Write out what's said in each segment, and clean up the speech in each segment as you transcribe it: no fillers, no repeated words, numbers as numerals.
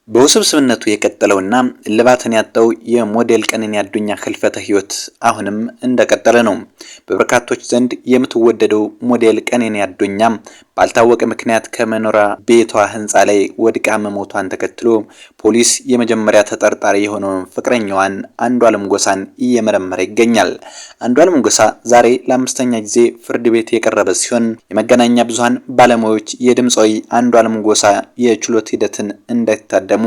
በውስብስብነቱ የቀጠለውና እልባትን ያጣው የሞዴል ቀነኒ አዱኛ ህልፈተ ህይወት አሁንም እንደቀጠለ ነው። በበርካቶች ዘንድ የምትወደደው ሞዴል ቀነኒ አዱኛ ባልታወቀ ምክንያት ከመኖሪያ ቤቷ ህንፃ ላይ ወድቃ መሞቷን ተከትሎ ፖሊስ የመጀመሪያ ተጠርጣሪ የሆነውን ፍቅረኛዋን አንዷለም ጎሳን እየመረመረ ይገኛል። አንዷለም ጎሳ ዛሬ ለአምስተኛ ጊዜ ፍርድ ቤት የቀረበ ሲሆን የመገናኛ ብዙሃን ባለሙያዎች የድምፃዊ አንዷለም ጎሳ የችሎት ሂደትን እንዳይታደሙ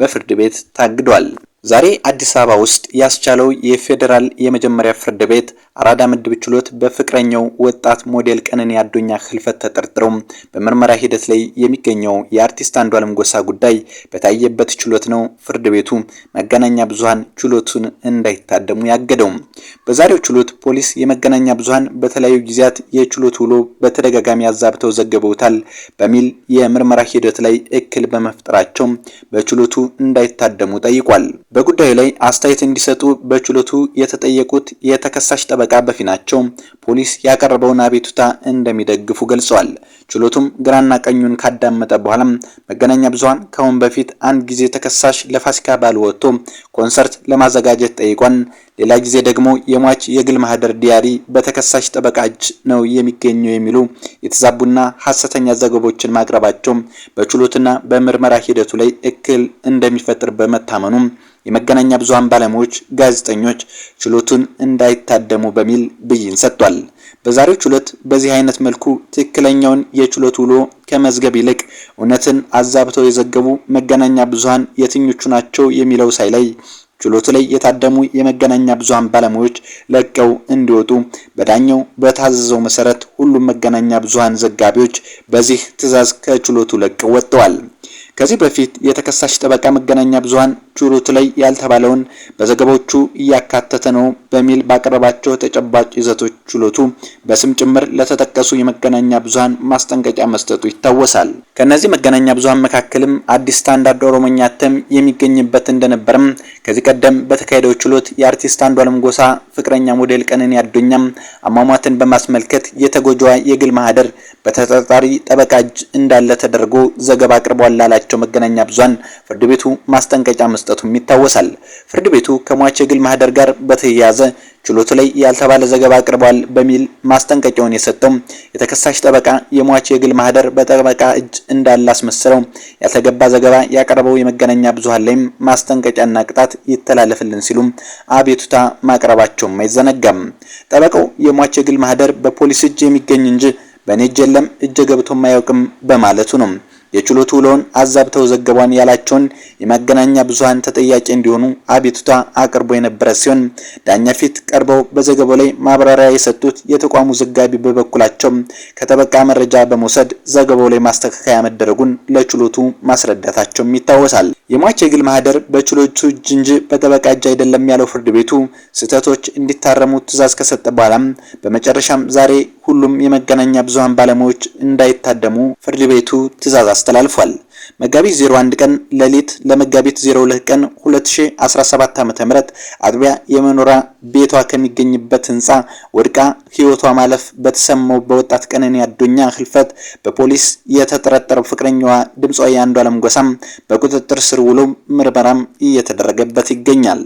በፍርድ ቤት ታግዷል። ዛሬ አዲስ አበባ ውስጥ ያስቻለው የፌዴራል የመጀመሪያ ፍርድ ቤት አራዳ ምድብ ችሎት በፍቅረኛው ወጣት ሞዴል ቀነኒ አዱኛ ህልፈት ተጠርጥረው በምርመራ ሂደት ላይ የሚገኘው የአርቲስት አንዷለም ጎሳ ጉዳይ በታየበት ችሎት ነው ፍርድ ቤቱ መገናኛ ብዙሃን ችሎቱን እንዳይታደሙ ያገደው። በዛሬው ችሎት ፖሊስ የመገናኛ ብዙሃን በተለያዩ ጊዜያት የችሎት ውሎ በተደጋጋሚ አዛብተው ዘግበውታል በሚል የምርመራ ሂደት ላይ እክል በመፍጠራቸው በችሎቱ እንዳይታደሙ ጠይቋል። በጉዳዩ ላይ አስተያየት እንዲሰጡ በችሎቱ የተጠየቁት የተከሳሽ ጠበቃ በፊናቸው ፖሊስ ያቀረበውን አቤቱታ እንደሚደግፉ ገልጸዋል። ችሎቱም ግራና ቀኙን ካዳመጠ በኋላም መገናኛ ብዙሃን ከአሁን በፊት አንድ ጊዜ ተከሳሽ ለፋሲካ በዓል ወጥቶ ኮንሰርት ለማዘጋጀት ጠይቋል፣ ሌላ ጊዜ ደግሞ የሟች የግል ማህደር diary በተከሳሽ ጠበቃ እጅ ነው የሚገኘው የሚሉ የተዛቡና ሐሰተኛ ዘገባዎችን ማቅረባቸው በችሎትና በምርመራ ሂደቱ ላይ እክል እንደሚፈጥር በመታመኑ የመገናኛ ብዙሃን ባለሙያዎች፣ ጋዜጠኞች ችሎቱን እንዳይታደሙ በሚል ብይን ሰጥቷል። በዛሬው ችሎት በዚህ አይነት መልኩ ትክክለኛውን የችሎት ውሎ ከመዝገብ ይልቅ እውነትን አዛብተው የዘገቡ መገናኛ ብዙሃን የትኞቹ ናቸው የሚለው ሳይለይ ችሎቱ ላይ የታደሙ የመገናኛ ብዙሃን ባለሙያዎች ለቀው እንዲወጡ በዳኛው በታዘዘው መሰረት ሁሉም መገናኛ ብዙሃን ዘጋቢዎች በዚህ ትዕዛዝ ከችሎቱ ለቀው ወጥተዋል። ከዚህ በፊት የተከሳሽ ጠበቃ መገናኛ ብዙሃን ችሎቱ ላይ ያልተባለውን በዘገባዎቹ እያካተተ ነው በሚል ባቀረባቸው ተጨባጭ ይዘቶች ችሎቱ በስም ጭምር ለተጠቀሱ የመገናኛ ብዙሃን ማስጠንቀቂያ መስጠቱ ይታወሳል። ከእነዚህ መገናኛ ብዙሃን መካከልም አዲስ ስታንዳርድ ኦሮሞኛ እትም የሚገኝበት እንደነበርም ከዚህ ቀደም በተካሄደው ችሎት የአርቲስት አንዷለም ጎሳ ፍቅረኛ ሞዴል ቀነኒ አዱኛም አሟሟትን በማስመልከት የተጎጂዋ የግል ማህደር በተጠርጣሪ ጠበቃ እጅ እንዳለ ተደርጎ ዘገባ አቅርቧል ላላቸው መገናኛ ብዙሃን ፍርድ ቤቱ ማስጠንቀቂያ መስጠቱም ይታወሳል። ፍርድ ቤቱ ከሟች የግል ማህደር ጋር በተያያዘ ችሎቱ ላይ ያልተባለ ዘገባ አቅርቧል በሚል ማስጠንቀቂያውን የሰጠው የተከሳሽ ጠበቃ የሟች የግል ማህደር በጠበቃ እጅ እንዳለ አስመስለው ያልተገባ ዘገባ ያቀረበው የመገናኛ ብዙሃን ላይም ማስጠንቀቂያና ቅጣት ይተላለፍልን ሲሉም አቤቱታ ማቅረባቸውም አይዘነጋም። ጠበቃው የሟች የግል ማህደር በፖሊስ እጅ የሚገኝ እንጂ በእኔ እጅ የለም፣ እጀ ገብቶም አያውቅም በማለቱ ነው የችሎቱ ውሎውን አዛብተው ዘገቧን ያላቸውን የመገናኛ ብዙሃን ተጠያቂ እንዲሆኑ አቤቱታ አቅርቦ የነበረ ሲሆን ዳኛ ፊት ቀርበው በዘገባው ላይ ማብራሪያ የሰጡት የተቋሙ ዘጋቢ በበኩላቸው ከጠበቃ መረጃ በመውሰድ ዘገባው ላይ ማስተካከያ መደረጉን ለችሎቱ ማስረዳታቸውም ይታወሳል። የሟች የግል ማህደር በችሎቱ እጅ እንጂ በጠበቃ እጅ አይደለም ያለው ፍርድ ቤቱ ስህተቶች እንዲታረሙ ትዕዛዝ ከሰጠ በኋላም በመጨረሻም ዛሬ ሁሉም የመገናኛ ብዙሃን ባለሙያዎች እንዳይታደሙ ፍርድ ቤቱ ትዕዛዝ አስተላልፏል። መጋቢት 01 ቀን ሌሊት ለመጋቢት 02 ቀን 2017 ዓ.ም አጥቢያ የመኖሪያ ቤቷ ከሚገኝበት ህንፃ ወድቃ ህይወቷ ማለፍ በተሰማው በወጣት ቀነኒ አዱኛ ህልፈት በፖሊስ የተጠረጠረው ፍቅረኛዋ ድምፃዊ አንዷለም ጎሳም በቁጥጥር ስር ውሎ ምርመራም እየተደረገበት ይገኛል።